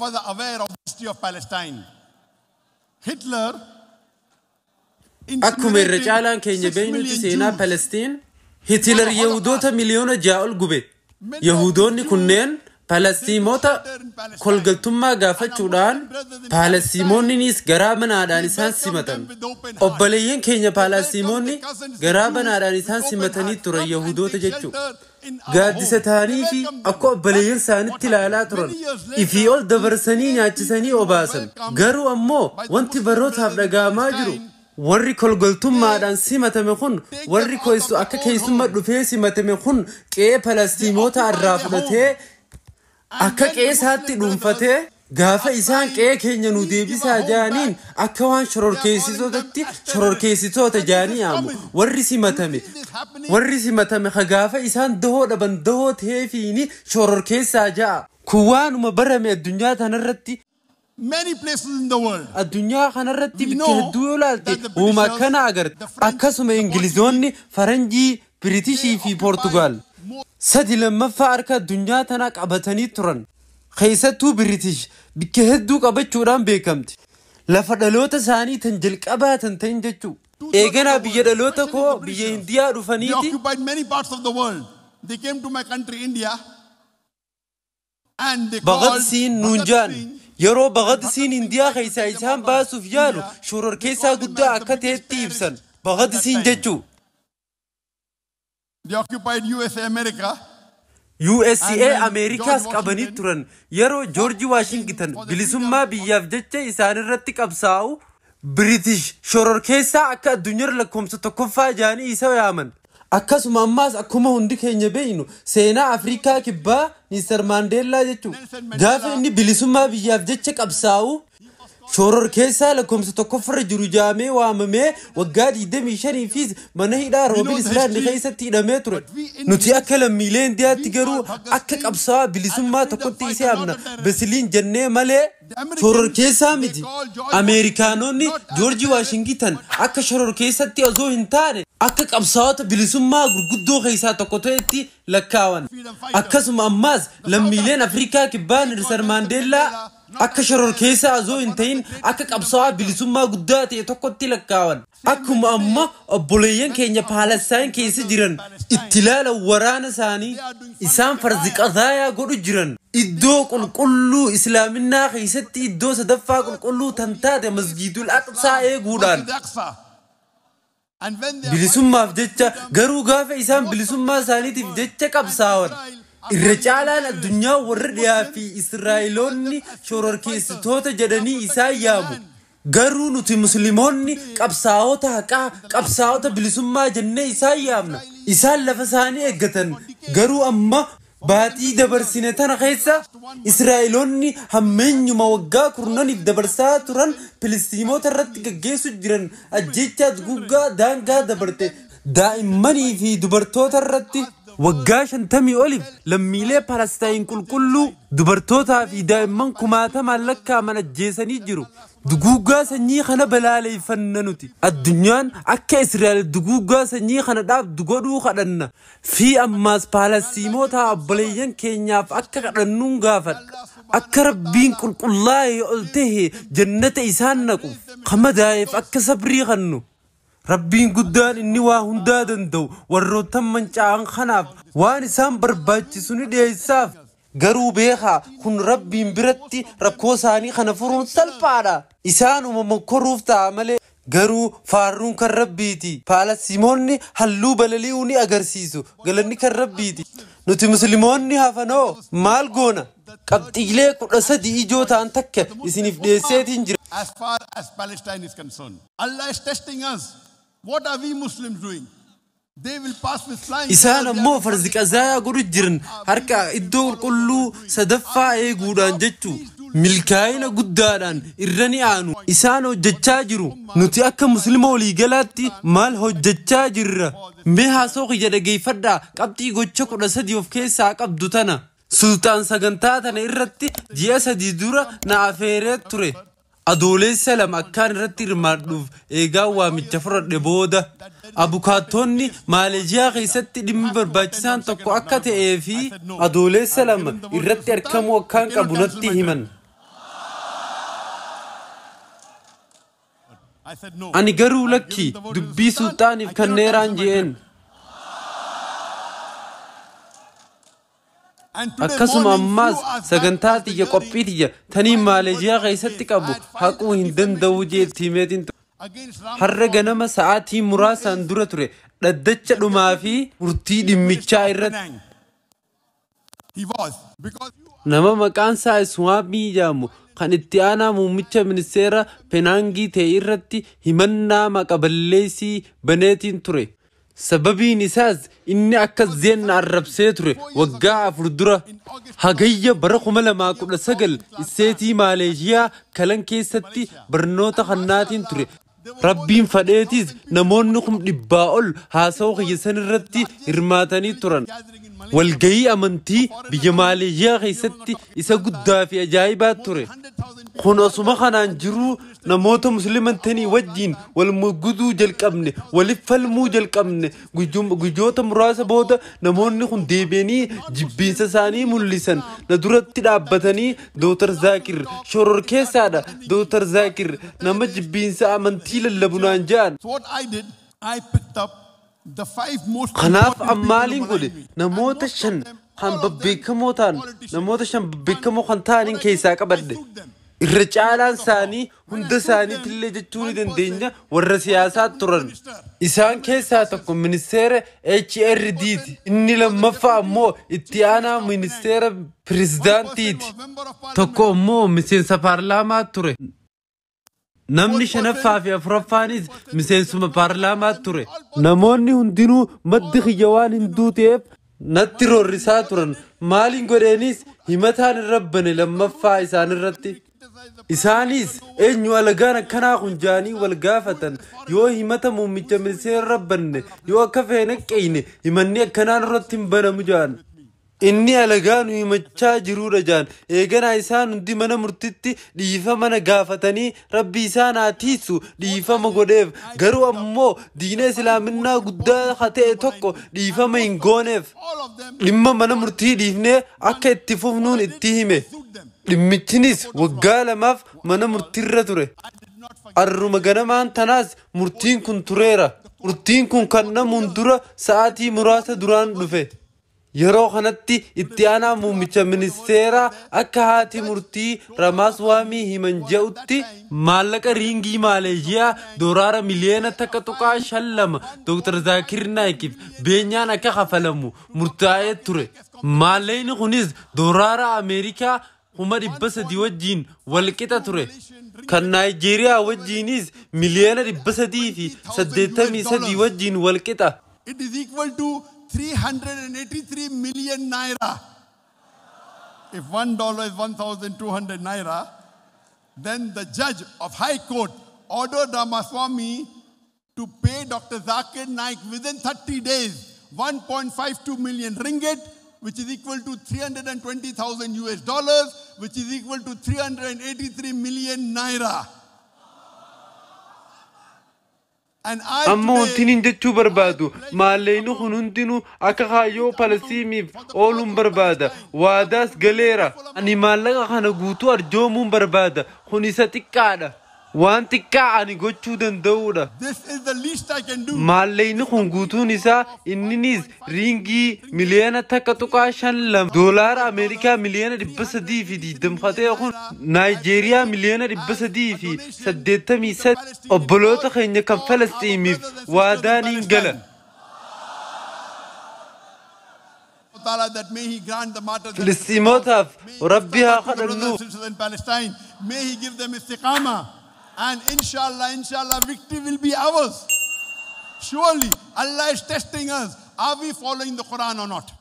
of us are aware of the history of Palestine. Hitler Akkuma irra incinerated caalaan keenya 6 beeynutti million seenaa Jews. Palestiin, Hitler Yahudoota miliyoona 6 ol gube. Yahudoonni kunneen Palestiimota kolgaltummaa gaafachuudhaan Palestiimoonnis garaa banaadhaan isaan simatan. Obboleeyyan keenya Palestiimoonni garaa banaadhaan isaan simatanii turan Yahudoota jechuudha. Gaaddisa ta'anii fi akka obboleeyyan isaanitti ilaalaa turan. Ifii ol dabarsanii nyaachisanii obaasan. Garuu ammoo wanti barootaaf dhaga'amaa jiru, warri kolgaltummaadhaan simatame kun, warri keessu akka keessumma dhufee simatame kun, qe'ee Palestiimoota irraa fudhatee akka qe'ee isaatti dhuunfatee, gaafa isaan qe'ee keenya nu deebisaa jaaniin akka waan shororkeessitootatti shororkeessitoota jaanii yaamu. Warri simatame ka gaafa isaan dahoo dhaban dahoo ta'eefiini shororkeessaa ja'a. Kun waanuma barame addunyaa tanarratti. Many places in the world. Addunyaa kanarratti bikka hedduu yoo ilaalte uuma akkana agarte. Akkasuma Ingilizoonni, Faranjii, Biritishii fi Poortugaal sadi lammaffaa harka addunyaa tanaa qabatanii turan. Keessattuu Biritish bikka hedduu qabachuudhaan beekamti. Lafa dhaloota isaanii tan jalqabaa tan ta'in jechuu. Eeganaa biyya dhaloota koo biyya Hindiyaa They dhufaniiti. occupied many parts of the world. They came to my country, India, and they called Bhagat Singh nuun Bhagat jaan. Singh. Yeroo Bhagat Singh Indiyaa keessaa isaan baasuuf yaalu shororkeessaa guddaa akka ta'etti ibsan. Bhagat Singh jechuu. They occupied USA, America. USA Ameerikaas qabanii turan. Yeroo Joorji Waashingtan bilisummaa biyyaaf jecha isaan irratti qabsaa'u, British shororkeessaa akka addunyaarra lakkoomsa tokkoffaa jaanii isa yaaman. Akkasuma ammaas akkuma hundi keenya beeynu seenaa Afrikaa Kibbaa, Niiser Maandeellaa jechuudha. Gaafa inni bilisummaa biyyaaf jecha qabsaa'u shororkeessaa lakkoomsa tokkoffarra jiru jaamee waamamee waggaa 25 fi mana hidhaa Roobin Islaand keessatti hidhamee ture. Nuti akka lammiilee Indiyaatti garuu akka qabsaa'aa bilisummaa tokkotti isa yaamna Basiliin jennee malee shororkeessaa miti. Ameerikaanonni Joorji Waashingitan akka shororkeessatti osoo hin taane akka qabsaa'ota bilisummaa gurguddoo keessaa tokko ta'etti lakkaawan. Akkasuma ammaas lammiileen Afrikaa Kibbaa Niiser Maandeellaa akka shororkeessaa osoo hin ta'in akka qabsaa'aa bilisummaa guddaa ta'e tokkotti lakkaawan. Akkuma amma obboleeyyan keenya Paalestaan keessa jiran itti ilaalan, waraana isaanii isaan farzi qazaayaa godhu jiran. Iddoo qulqulluu islaaminaa keessatti iddoo sadaffaa qulqulluu tan taate Masjiidul Aqsaa eeguudhaan. Masjid Aqsa. And when they are Bilisummaaf jecha garuu gaafa isaan bilisummaa isaaniitiif jecha qabsaa'an, irra caalaan addunyaa warra dhiyaa fi Israa'eloonni shororkeessitoota jedhanii isaan yaamu. Garuu nuti Musliimoonni qabsaa'ota haqaa, qabsaa'ota bilisummaa jennee isaan yaamna. Isaan lafa isaanii eeggatan. Garuu amma baatii dabarsine tana keessa Israa'eloonni hammeenyuma waggaa kurnaniif dabarsaa turan Filistiimoota irratti gaggeessu jiran, ajjechaa guggaa daangaa dabarte daa'immanii fi dubartoota irratti. Waggaa 50 oliif lammiilee Palestaayin qulqulluu, dubartootaa fi daa'imman kumaatamaan lakkaa'aman ajjeesanii jiru. Duguuggaa sanyii kana balaaleeffanna nuti. Addunyaan akka Israa'el duguuggaa sanyii kana dhaabdu godhuu kadhanna. Fi ammaas Paalestiimoota obboleeyyan keenyaaf akka kadhannuun gaafadha. Akka Rabbiin qulqullaa'ee ol tahe jannata isaan naqu. Kamadaa'eef akka sabrii kannu. Rabbiin guddaan inni waa hundaa danda'u warroottan manca'an kanaaf waan isaan barbaachisu ni dhiyeessaaf. Garuu beekaa, kun Rabbiin biratti rakkoo isaanii kana furuun salphaadha. Isaanuma mokkoruuf ta'a malee. Garuu faarruun kan Rabbiiti. Paalestimoonni halluu balali'uu ni agarsiisu. Galanni kan Rabbiiti. Nuti Musliimoonni hafanoo maal goona? Qabxiilee 13 ijoo ta'an takka isiniif dhiyeesseetiin jira. As far as Palestine is concerned, Allah is testing us. What are we Muslims doing? They will pass with flying Isaan colours. ammoo farzi qazaayaa godhu jiran harka iddoo qulqulluu sadaffaa eeguudhaan jechuu milkaa'ina guddaadhaan irra ni aanu. Isaan hojjechaa jiru. Nuti akka Muslima waliigalaatti maal hojjechaa jirra? Mee haasoo kiyya dhageeffadhaa, qabxii gocha 13 of keessaa qabdu tana. Sultaan sagantaa tana irratti ji'a 3 dura na afeeree ture. Adoolessa 2 akkaan irratti hirmaadhuuf eegaa waamicha fudhadhe booda, abukaatonni Maaleejiyaa keessatti dhimmi barbaachisaan tokko akka ta'ee fi Adoolessa 2 irratti argamuu akkaan qabu natti himan. I said no. Ani garuu I've lakki given the word to the dubbii Sultan. sulxaaniif I cannot kanneeraan cancel my je'een. trip. And today Akkasuma morning, ammaas few hours back sagantaa was the tiyya hearing qophii tiyya tanii final Maaleeshiyaa verdict keessatti case. I qabu had filed haquu a hin danda'u defamation jee case itti himeetiin ture. against Har'a Ramaswamy, ganama sa'aatii who muraasaan is dura ture dhaddacha the dhumaa fi deputy murtii chief minister dhimmichaa of irratti Penang. He was because you nama maqaan isaa Iswaamii jedhamu kan itti aanaa muummicha ministeera Penaangii ta'e irratti himannaa maqaballeessii baneetiin ture. Sababiin isaas inni akka zeenna arrabsee ture waggaa 4 dura in August hagayya bara 2019 isseetii Maaleeshiyaa kalan keessatti Malaysia. barnoota And kannaatiin ture. mashallah, there were more Rabbiin than fadheetiis 100,000 people namoonni 100,000 ol haasawaa It was kiyya san the irratti largest hirmaatanii religious turan. gathering in Malaysia. Walgayii amantii A foreigner biyya coming, Maaleeshiyaa giving a keessatti talk in isa Kelantan, guddaa fi ajaa'ibaa more ture. than 100,000 people Kun osuma gathered kanaan and the jiruu chief minister namoota gave musliimantanii of wajjin Kelantan wal mugguduu jalqabne, waliif falmuu jalqabne. Guyyoota muraasa booda namoonni kun deebi'anii jibbiinsa isaanii mul'isan. Na duratti dhaabbatanii Dr. Zaakir shororkeessaadha. Dr. Zaakir nama jibbiinsa amantii lallabu naan ja'an. So what I did, I picked up the 5 most Kanaaf important people who ammaaliin godhe maligned me. And namoota most of 5 them, kan all of them, babbeekamoo ta'an politicians. namoota 5 One, babbeekamoo kan ta'aniin what I keessaa did, I qabadhe. sued them. Irra In the caalaan court of law. isaanii When I hunda sued them, isaaniitillee jechuu ni one dandeenya person warra was a siyaasaa cabinet turan. minister. Isaan Cabinet keessaa process. tokko ministeera One HRD person ti. Inni was a lammaffaa deputy ammoo itti chief aanaa minister of Penang. ministeera One person pirezidaantiiti. was member of Tokko parliament. ammoo miseensa paarlaamaa ture. Namni Fourth person, shanaffaa fi afuraffaanis fifth person was a miseensuma member of paarlaamaa assembly. ture. All politicians. Namoonni hundinuu maddi All of kiyya them, waan you hin know, duuteef natti one person, roorrisaa what I turan. did, Maaliin I godheenis sued himataan against hin rabbane them. lammaffaa isaan And irratti. we criticized the prime Isaanis minister. No one eenyu alagaan akkanaa kun jaanii wal who is gaafatan the yoo foreigner himata who muummicha is suing ministeera us. rabbanne Allah yoo bless akka feene most of qeeyne them. himanni akkanaan irratti hin banamu jaan. With me. Inni alagaa nu himachaa jiruudha jaan. Eeganaa isaan hundi mana murtitti dhiifama na gaafatanii rabbi isaan haa tiisu What I dhiifama did, godheef. I Garuu picked up ammoo diina the 5 islaaminaa most guddaa important haa people ta'e who tokko maligned me. And dhiifama hin most of them, gooneef. all of them, Dhimma mana murtii dhiifnee akka one, itti what fufnuun I did, itti hime. I sued them Dhimmichinis in the court of law. waggaa 2f mana murtiirra ture. I did not forget Arruma ganamaan tanaas murtiin kun tureera. the court Murtiin kun for kan 2 namuun years. dura sa'aatii And muraasa what is the duraan dhufe. verdict? Yeroo kanatti Today itti aanaa morning, few hours muummicha before the verdict ministeeraa was there, akka the haati judge murtii told Ramaaswaamii Ramaswamy, himan who was at that je'utti time maallaqa the deputy riingii chief minister of Maaleeshiyaa Penang, doolaara to miliyoona pay a 1.52 fine of Dr. Zaakir 1.52 Naayikiif million beenyaan akka ringgit kafalamu to Dr. murtaa'ee Zakir ture. Naik as compensation. Maallaqni kunis doolaara Ameerikaa 300,000 wajjin walqixa 1.52 ture. Malaysian Kan ringgit Naayijeeriyaa equivalent wajjinis to miliyoona 383 $320,000. wajjin walqixa. It is equal to 383 million naira. If $1 is 1,200 naira, then the judge of High Court ordered Ramaswamy to pay Dr. Zakir Naik within 30 days 1.52 million ringgit, which is equal to 320,000 US dollars, which is equal to 383 million naira. And I Amma today, wanti nin jechuu I barbaadu pledge maallaqni amount kun hundinuu akka kaayyoo complete amount Palestiiniif for the cause ooluun of barbaada. Palestine. Waadaas I want to donate the galeera. full Ani amount. maallaqa kana guutuu arjoomuun barbaada. Kun isa xiqqaadha. Waan xiqqaa ani gochuu danda'uudha. This is the least I can do. Maallaqni This kun complete guutuun amount isaa of inninis 1.52 riingii ringgit, miliyoona 1.52 doolaara $320,000, Ameerikaa miliyoona 320 383 million ta'e kun naira. I Naayijeeriyaa pledge it miliyoona as a donation to the 383 Palestinian obboloota cause keenya kan for our Falastiiniif brothers and sisters in waadaan hin gala. Palestine. Ta'ala, that may He grant the martyrs their cause. Filisxiimotaaf May He give Rabbi haa sabr to the brothers kadhannuuf. and sisters in Palestine. May He give them istiqamah. And inshallah, inshallah, victory will be ours. Surely, Allah is testing us. Are we following the Quran or not?